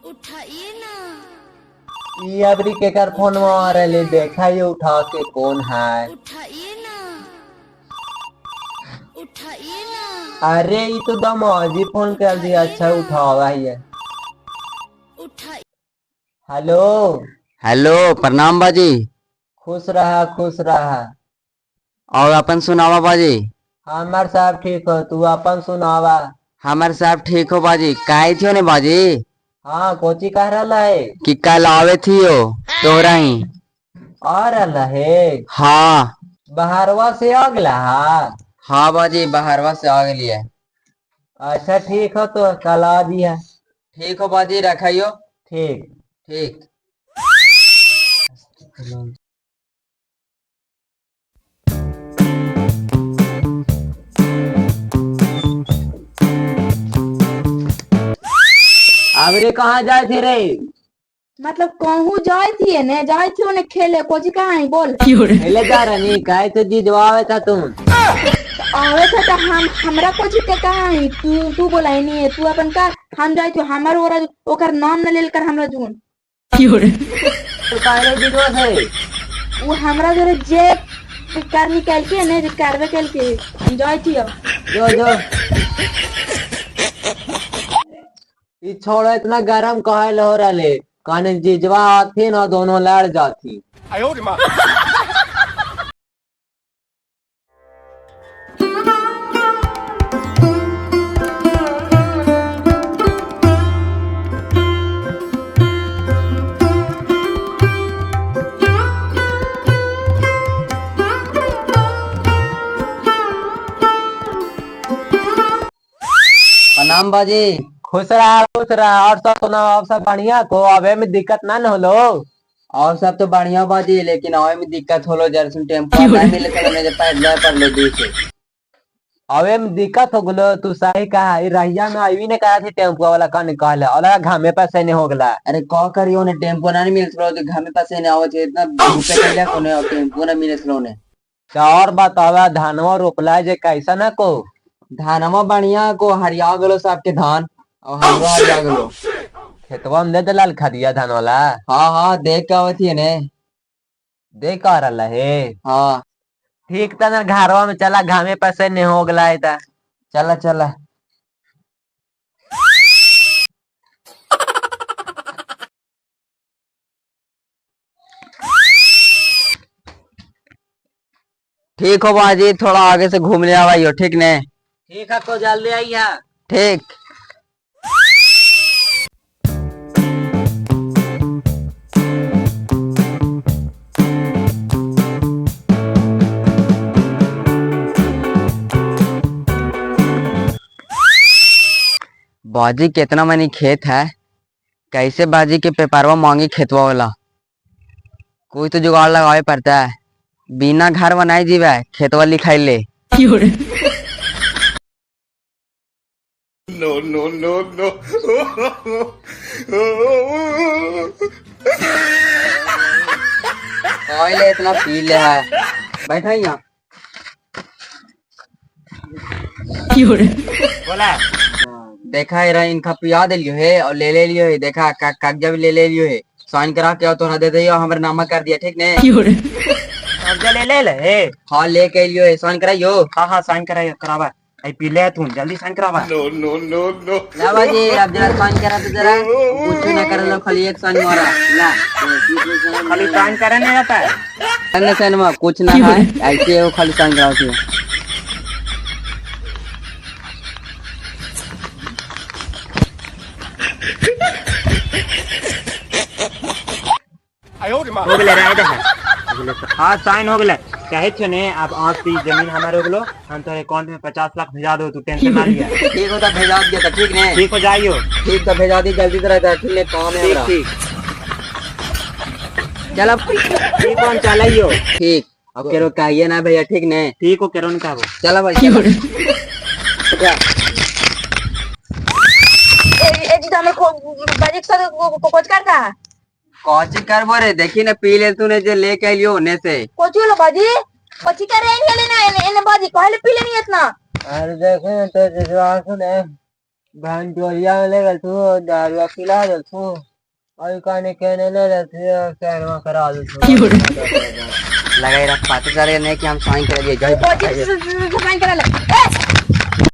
उठाइए ना। ई अबरी केकर फोन आ रहले, देखा ये उठा के कौन है। उठाइए ना, उठाइए ना। अरे ये तो दमाजी फोन कर दिया। अच्छा उठावा है। उठाइए। हेलो। हेलो, प्रणाम बाजी। खुश रहा, खुश रहा। और अपन सुनावा बाजी। हमार साहब ठीक हो, तू अपन सुनावा। हमार साहब ठीक हो बाजी। काहे थियो ने बाजी? हाँ, कोची कह रहा है? कि कल आवे थी हो तोहरा ही। आ रहा है? हाँ। बहरवा से आ गला? हाँ। हाँ बाजी, बाहरवा से आ गई है। अच्छा ठीक हो, तो कल आ दिया। ठीक हो बाजी, रखाइयो। ठीक। ठीक। अबरे कहाँ जाए थे रे? मतलब कहूँ जाए थी ने, जाए थी ने खेले, कोची कहाँ है बोल। पहले जा रही काहे तो जीजवा था तुम। आवे था तो हम हमरा कोची के कहाँ है? तू तू बोलाई नहीं है, तू अपन का हम जाए थी हमार ओरा ओकर नाम न लेल कर हमरा जून। तो काहे जीजवा से? वो हमरा जोरे जे कर निकाल के ने जे करवे कल के हम जाए थी अब। जो जो ई छोड़ो, इतना गरम काहे हो रहा? काने जीजवा आती ना दोनों लड़ जाती। प्रणाम बाजी। खुश रहा, खुश रहा। और सब सुनाओ, और सब बढ़िया को? अबे में दिक्कत ना न होलो? और सब तो बढ़िया बाजी, लेकिन आवे में दिक्कत होलो जरा। टेम्पो नहीं मिले तो मैं पैदल पर लो दूर से। अबे में दिक्कत हो गलो? तू सही कहा, ई रहिया में आईवी ने कहा थी टेम्पो वाला कन कहले और घामे पैसे नहीं हो गला। अरे का करियो ने, टेम्पो ना नहीं मिलत रहो तो घामे पासे ने आवत है, इतना धूपे कर लिया कोने और टेम्पो ना मिलत रहो ने। तो और बतावा, धानवा रोपला जे कैसा ना को? धानवा बढ़िया को, हरिया गेलो सबके धान और हमरो हरिया गेलो। खेतवा में दे दलाल खदिया धान वाला? हाँ हाँ, देख के आवत ही ने। देख आ रहा है? हाँ। ठीक ता ना, घरवा में चला, घामे पैसे नहीं हो गला है ता। चला चला। ठीक हो बाजी, थोड़ा आगे से घूम ले आवाइयो, ठीक ने? ठीक है, तो जल्दी आई है। ठीक। बाजी कितना मनी खेत है, कैसे बाजी के पेपरवा मांगी खेतवा वाला? कोई तो जुगाड़ लगावे पड़ता है। बिना घर बनाए जीवे खेतवा लिखाई ले। No, no, no, no. ले इतना पी ले है, बैठा यहाँ। बोला। देखा है रहा, इनका पिया दिलियो है और ले ले लियो है। देखा कागजा भी ले ले लियो है, साइन करा के और तोहरा दे दियो, हमरे नामा कर दिया, ठीक ने? कर्जा ले ले ले। हाँ, ले के लियो है, साइन कराइयो। हाँ हाँ, साइन कराइयो, करावा। आई पी ले तू, जल्दी साइन करावा। No, no, no, no. ला बाजी, अब जरा साइन करा तो जरा कुछ ना कर लो, खाली एक साइन मारा ला। खाली साइन करे नहीं आता है। साइन साइन में कुछ ना है, ऐसे वो खाली साइन कराओ थी। हो गेले राय दे। हाँ, साइन हो गेले। कहे छो ने आप आज की जमीन हमारे हो गेलो, हम तोरे अकाउंट में 50 लाख भेजा दो, तू टेंशन ना लिया। ठीक हो तो भेजा दिया था, ठीक ने? ठीक हो जाइयो। ठीक तो भेजा दी, जल्दी तो रहता है, ठीक ने? काम है ठीक। हमरा। ठीक। चलो। ठीक हो, हम चलाइयो। ठीक, अब केरो कहिए ना भैया, ठीक ने? ठीक हो, केरो न कहबो। चलो भाई, चलो। ए ए जी, तो बाजी के साथ कोच करता। कौची करबो रे, देखी ना पी ले तूने जे लेके आइलियो होने से। कोची लो बाजी, कोची करे नहीं लेना एने एने बाजी कहले पी लेनी इतना। अरे देखे तो जीजवा सुने। बहन डोलिया में ले गल तू दारुआ पिला दल तू और कहने कहने ले गल तू सहनवा करा दल तू। लगाई रख पाते जा रहे नहीं कि हम साइन कर दिए। कोची साइन करा ले ए!